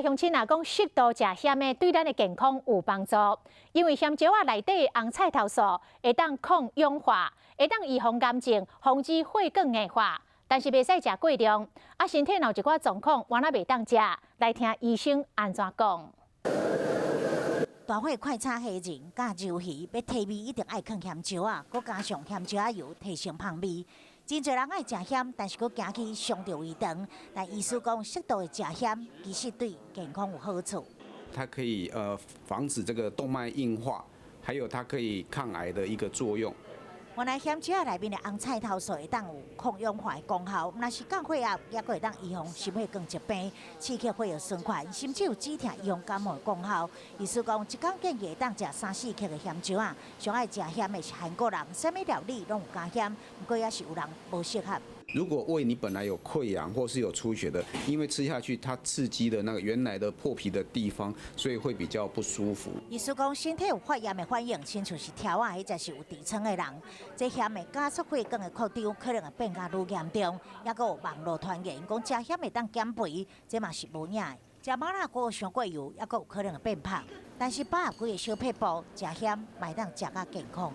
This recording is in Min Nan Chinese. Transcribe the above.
鄉親啊講，適度食鹹的對咱的健康有幫助，因為鹹椒仔內底紅菜頭素會當抗氧化，會當預防癌症，防止血管硬化。但是袂使食過量，啊，身體若有一寡狀況，原來袂當食。來聽醫生按怎講。大火快炒蝦仁佮魷魚，欲提味一定愛囥鹹椒仔，閣加上鹹椒仔油提升香味。真濟人愛食鹹，但是閣驚去傷著胃腸。但醫師講，適度的食鹹，其實對健康有好處。它可以防止這個動脈硬化，還有它可以抗癌的一個作用。原來鹹椒仔內面的紅菜頭素會當有抗氧化的功效，毋但是降血壓，猶閣會當預防心血管疾病、刺激血液循環，甚至有止疼、預防感冒的功效。醫師講，一工建議會當食三四克的鹹椒仔。上愛食鹹的是韓國人，啥物料理攏有加鹹，毋過也是有人無適合。如果胃你本來有潰瘍或是有出血的，因為吃下去它刺激的那個原來的破皮的地方，所以會比較不舒服。醫師講，身體有發炎的反應，親像是柱仔或者是有痔瘡的人，這鹹會加速血管的擴張，可能會變甲愈嚴重。猶閣有網路傳言講食鹹會當減肥，這嘛是無影的。食麻辣鍋傷過油，猶閣有可能會變胖。但是把握幾个小撇步，食鹹嘛會當食甲健康。